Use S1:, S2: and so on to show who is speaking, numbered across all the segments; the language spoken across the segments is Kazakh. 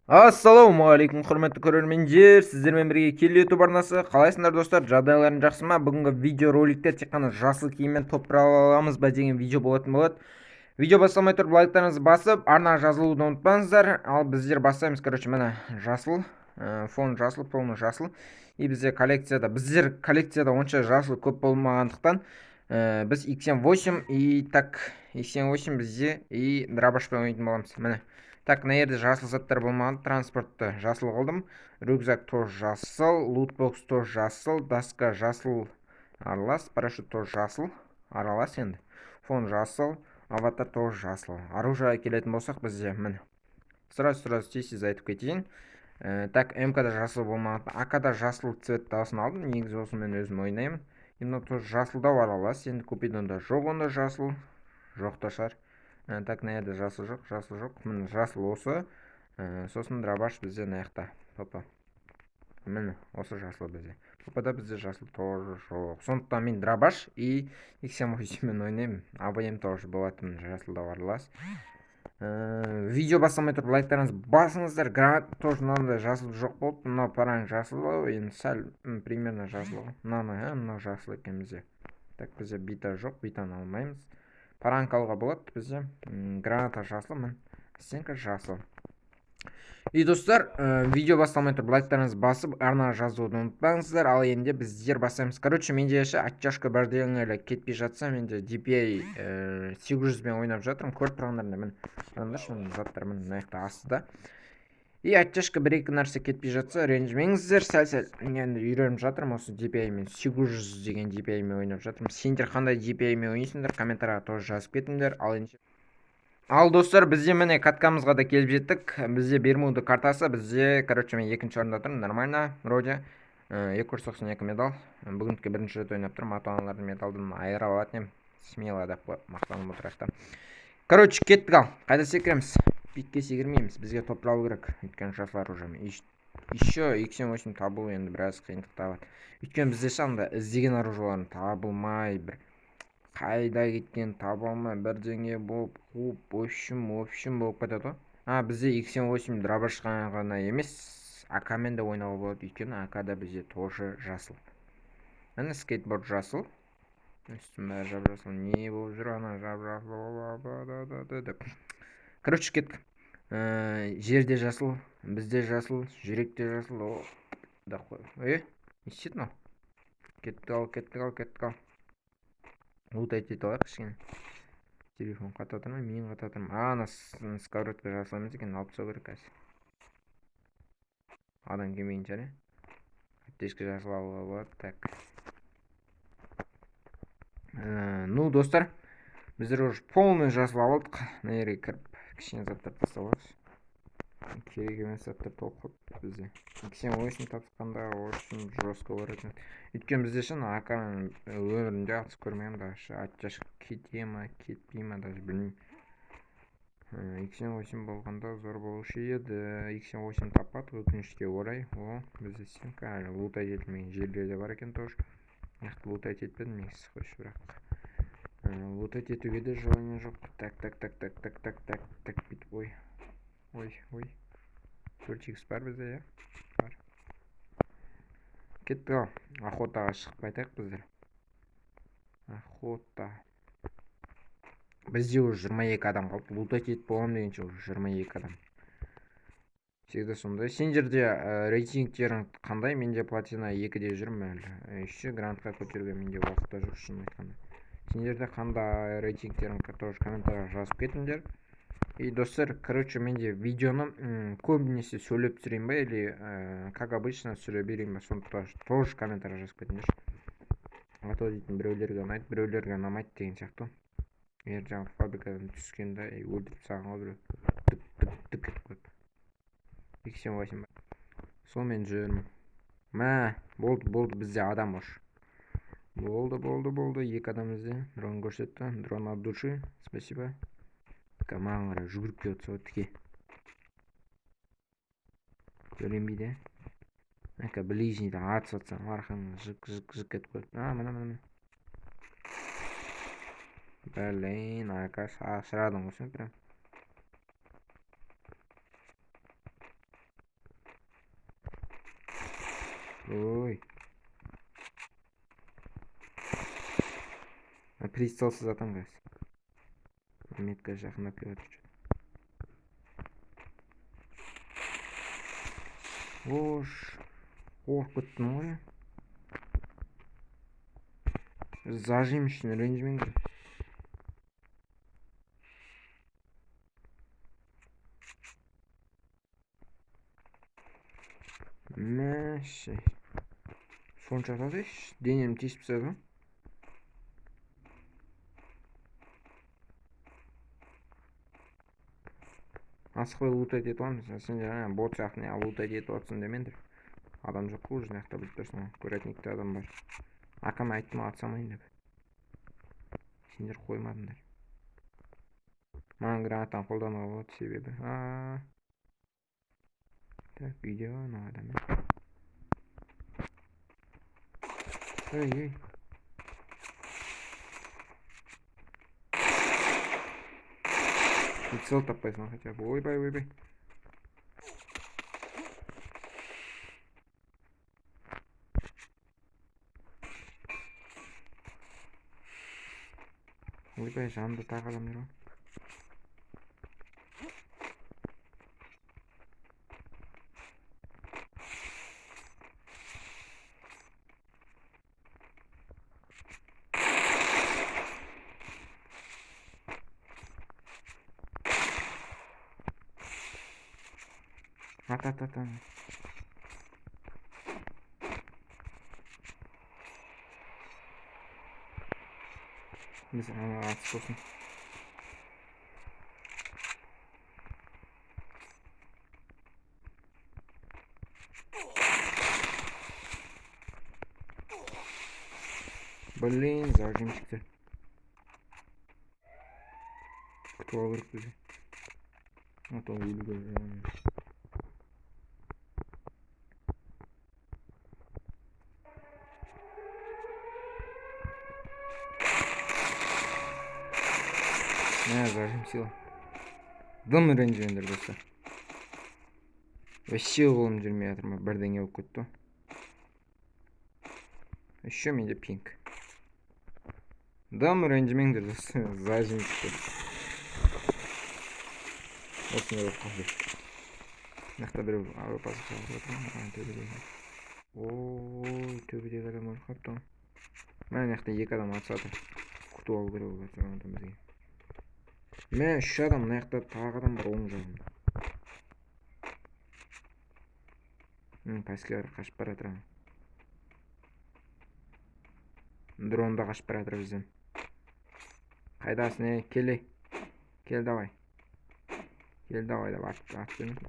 S1: Ассалаумағалейкум, құрметті көрермендер, сіздермен бірге Келі YouTube арнасы. Қалайсыңдар, достар? Жағдайларың жақсы ма? Бүгінгі видеороликте тек қана жасыл киіммен топ аламыз ба деген видео болатын болады. Видео басталмай тұрып лайктарыңызды басып, арнаға жазылуды ұмытпаңыздар. Ал біздер бастаймыз, короче, міне жасыл, фон жасыл, полный жасыл. И бізде коллекцияда, біздер коллекцияда онша жасыл көп болмағандықтан, біз XM8 и так XM8 бізде и дробашпен ойнайтын боламыз. Міне. Так, мына жерде жасыл заттар болмаған, транспортты жасыл қылдым. Рюкзак тоже жасыл, лутбокс тоже жасыл, доска жасыл аралас, парашют тоже жасыл аралас енді. Фон жасыл, аватар тоже жасыл. Оружие келетін болсақ бізде міне. Сразу тез-тез айтып кетейін. Так, МК-да жасыл болмаған, АК-да жасыл цвет таусын алдым. Негізі осымен өзім ойнаймын. Енді тоже жасылдау аралас. Енді Купидонда жоқ, онда жасыл жоқ та шығар. Так, мына жерде жасыл жоқ, жасыл жоқ. Міне жасыл осы. Сосын дробаш бізде мына жақта. Опа. Міне осы жасыл бізде. Опада бізде жасыл тоже жоқ. Сондықтан мен дробаш и XM8-мен ойнаймын. АВМ тоже болады, міне жасылдау аралас. Видео басталмай тұрып лайктарыңызды басыңыздар. Гранат тоже мынандай жасыл жоқ болды. Мынау параң жасыл, енді сәл примерно жасыл. Мынаны, мынау жасыл екен бізде. Так, бізде бита жоқ, битаны алмаймыз. Паранка алуға болады бізде. Граната жасыл, міне. Стенка жасыл. И достар, видео басталмай тұрып лайктарыңызды басып, арнаға жазуды ұмытпаңыздар. Ал енді біздер бастаймыз. Короче, менде ше оттяжка бірдеңелер кетпей жатса, менде DPI 800-бен ойнап жатырмын. Көріп тұрғандарыңдар, міне. Қараңдаршы, міне заттар міне мына жақта астында. И оттяжка бір-екі нәрсе кетпей жатса, ренжімеңіздер. Сәл-сәл енді үйреніп жатырмын осы DPI-мен, 800 деген DPI-мен ойнап жатырмын. Сендер қандай DPI-мен ойнайсыңдар, комментарияға тоже жазып кетіңдер. Ал енді ал достар, бізде міне каткамызға да келіп жеттік. Бізде Бермуда картасы, бізде, короче, мен екінші орында тұрмын, нормально, вроде. 292 медал. Бүгінгі бірінші рет ойнап тұрмын, ата-аналардың медалдан айыра алатын едім. Смело деп қойып мақтанып отырайық та. Короче, кеттік ал. Қайда секіреміз? Пикке секірмейміз, бізге топ алу керек. Өйткені жасыл оружие. Еще XM8 табу енді біраз қиындық табады. Өйткені бізде ше іздеген оружиеларын табылмай, бір қайда кеткен таба алмай, бірдеңе болып, қуып, в общем болып кетеді ғой. А, бізде XM8 дробаш ғана емес, АК-мен де ойнауға болады, өйткені АК-да бізде тоже жасыл. Міне скейтборд жасыл. Үстім бәрі жап-жасыл. Не болып жүр ана жап-жасыл деп. Короче, кеттік. Жерде жасыл, бізде жасыл, жүректе жасыл. О, да қой. Не істеді мынау? Кеттік ал, кеттік ал, кеттік ал. Лутать ете алайық кішкене. Телефон қатып жатыр ма? Мен қатып жатырмын. А, ана сковородка жасыл емес екен, алып тастау керек қазір. Адам келмеген шығар, иә? Аптечка жасыл алуға болады. Так. Ну, достар, біздер уже полный жасыл алдық. Мына жерге кіріп кішкене заттар тастап алайықшы. Керек емес заттар толып қалыпты бізде. XM8 тапсырғанда очень жестко баратын. Өйткені бізде ше АК-мен өмірімде атыс көрмегенмін даже. Оттяжка кете ма, кетпей ма, даже білмеймін. XM8 болғанда зор болушы еді. XM8 таппадық, өкінішке орай. О, бізде стенка әлі лутать етілмеген жерлер де бар екен тоже. Нақты лутать етпедім негізі, қойшы, бірақ. Лутать етуге де желание жоқ. Так, так, так, так, так, так, так, так, бүйтіп, ой. Ой, ой. 4 х бар бізде, иә? Бар. Кеттік ал. Охотаға шығып қайтайық біздер. Охота. Бізде уже 22 адам қалды. Лутать етіп боламын дегенше уже 22 адам. Всегда сондай. Сендерде рейтингтерің қандай? Менде платина 2-де жүрмін әлі. Еще грантқа көтеруге менде уақыт та жоқ, шынын айтқанда. Сендерде қандай рейтингтерің, тоже комментарияға жазып кетіңдер. И достар, короче, менде видеоны көбінесе сөйлеп түсірейін ба или как обычно түсіре берейін ба, соны тоже комментарий жазып кетіңдерші. А то дейтін біреулерге ұнайды, біреулерге ұнамайды деген сияқты. Егер жаңағы фабрикадан түскенде өлтіріп тастаған ғой біреу. Түк түк түк етіп қойып. XM8. Сонымен жүрмін. Мә, болды, болды, бізде адам уж. Болды, болды, болды, екі адам бізде. Дрон көрсетті. Дрон от души. Спасибо. Маған қарай жүгіріп келіп отырса ғой тіке. Көрінбейді. Әка ближнийді атып жатсаң, арқаңнан жық жық жық етіп қояды. А, міне, міне, міне. Блин, ака шашырадың ғой сен прям. Ой. Прицелсіз атам қазір. Метка жақындап келіп жатыр. Ош, қорқып кеттім ғой. Зажим үшін ренжімеңдер. Мәші. Сонша атады, денем тесіп тастады ғой. Асықпай лутать етіп аламыз. Сен жаңа бот сияқты не лутать етіп отырсың демеңдер. Адам жоқ қой уже, мына жақта біліп тұрсың ғой. Курятникте адам бар. Акам айттым атсамайын деп. Сендер қоймадыңдар. Маған гранатаны қолдануға болады себебі. Так, үйде ғой анау адам. Ей, ей. Прицел таппайсың хотя бы. Ойбай, ойбай. Ойбай, жанымда тағы адам жүр ғой. Ат, ат, ат, ат. Біз ана атыс болсын. Блин, зажимщиктер. Күтіп алу керек бізге. А то өлуге. Мә, зажим сила. Дым ренжімеңдер достар. Вообще қолым жүрмей жатыр ма, бірдеңе болып кетті ғой. Еще менде пинг. Дым ренжімеңдер достар, зажим сила. Осындай болып қалды. Мына жақта біреу ауропасы салып жатыр ма? Төбедегі. Ой, төбедегі адам өліп қалыпты ғой. Мына жақта екі адам атысып жатыр. Күтіп алу керек ол адам бізге. Мә, үш адам, мына жақта тағы адам бар оң жағымда. Пәске қарай қашып бара жатыр. Дрон да қашып бара жатыр бізден. Қайдасың, ей, кел, ей. Кел давай. Кел давай деп атып бермесін.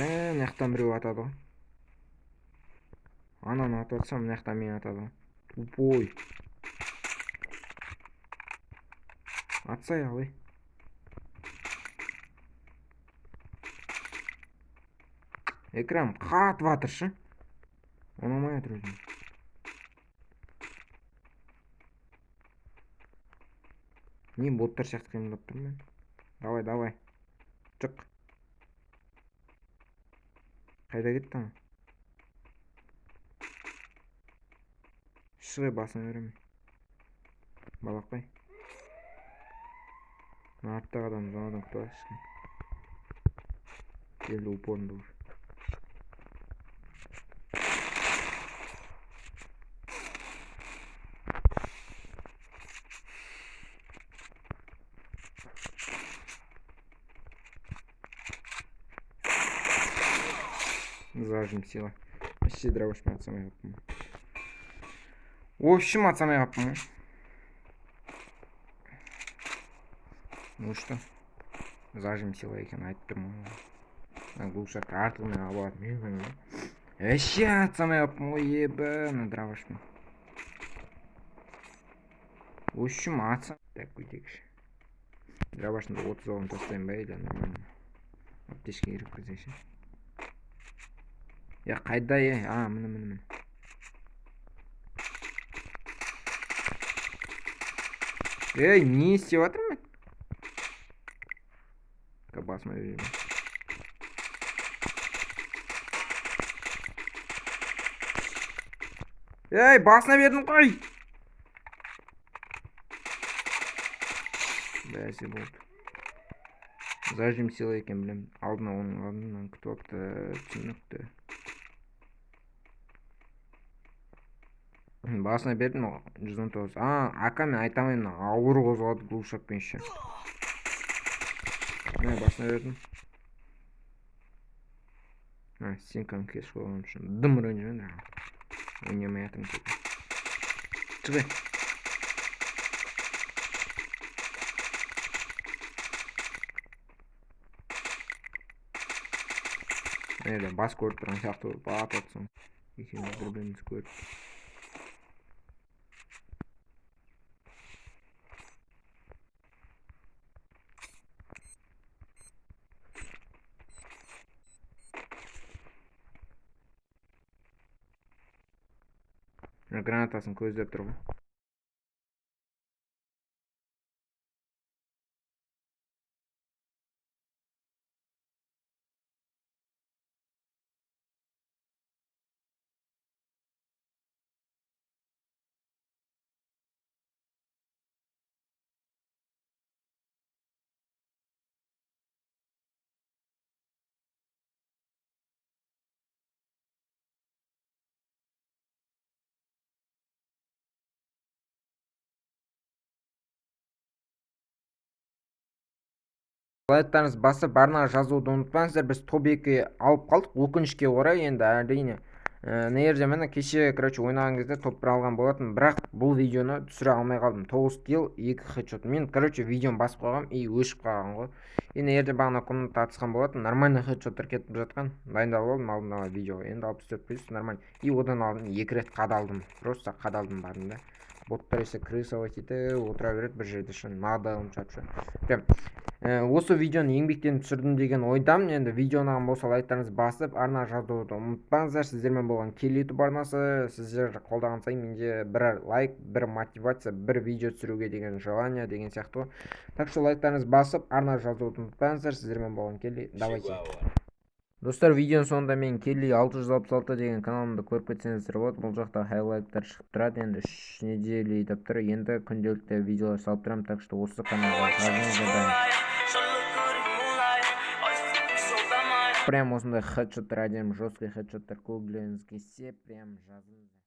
S1: Мә, мына жақтан біреу атады ғой. Ананы атып атсам, мына жақтан мені атады ғой. Тупой. Атсай ал, ей. Экран қатып жатыр шы. Ұнамай жатыр өзіме. Не боттар сияқты қимылдап тұрмын мен. Давай, давай. Шық. Қайда кетті ана? Шығай басына беремін. Балақпай. Арттағы адам жаңадан күтіп алайықшы. Келді упорынды уже. Зажим сила. Вообще дробашпен атсамай қалыппын. В общем, атсамай қалыппын. Ну что? Зажим сила екен айтып тұрмын ғой. Глушак артығымен алып алады. Мен білмеймін. Вообще атсамай қалыппын ғой, ебі, мына дробашпен. В общем, атсам. Так, өйтейікші. Дробашымды 30 оғын тастайын ба, или нормально? Аптечка керек бізге ше. Я қайда, е? А, міне, міне, міне. Ей, не істеп жатырмын мен? Басыма беремін. Ей, басына бердім қой. Бәсе болды. Зажим сила екен білем. Алдына оның алдынан күтіп алыпты, түсінікті. Басына бердім 119. А, ака мен айта алмаймын, ауыр қозғалады глушакпен ше. Міне басына бердім. А, стенканы кесіп қойған үшін дым ренжімін. Ойнамай жатырмын. Шығай. Мына бас көріп тұрған сияқты болып атып атсаң. Екеуміз бір-бірімізді көріп. Гранатасын көздеп тұр ғой. Лайктарыңызды басып, арнаға жазуды ұмытпаңыздар. Біз топ 2 алып қалдық. Өкінішке орай енді әрине. Мына жерде міне кеше, короче, ойнаған кезде топ 1 алған болатын, бірақ бұл видеоны түсіре алмай қалдым. 9 килл, 2 хедшот. Мен, короче, видеоны басып қойғам и өшіп қалған ғой. И мына жерде бағана комната атысқан болатын, нормальный хедшоттар кетіп жатқан. Дайындалып алдым алдын ала видеоға. Енді 64 плюс нормально. И одан алдын 2 рет қадалдым. Просто қадалдым бардым да. Боттар есе крысовать етіп отыра береді бір жерде шын мадалым шапшы. Прям осы видеоны еңбектен түсірдім деген ойдамын. Енді видео ұнаған болса лайктарыңызды басып, арна жазуды ұмытпаңыздар. Сіздермен болған Келли YouTube арнасы. Сіздер қолдаған сайын менде бір лайк, бір мотивация, бір видео түсіруге деген желание деген сияқты ғой. Так что лайктарыңызды басып, арна жазуды ұмытпаңыздар. Сіздермен болған Келли. Давайте. Достар, видеоның соңында мен Келли 666 деген каналымды көріп кетсеңіздер болады. Бұл жақта хайлайттар шығып тұрады. Енді 3 недели деп тұр. Енді күнделікті видеолар салып тұрамын. Так что осы каналға жазыңыздар. Прям осындай хедшоттар, әдемі жесткий хедшоттар көргілеріңіз келсе, прям жазыңыздар.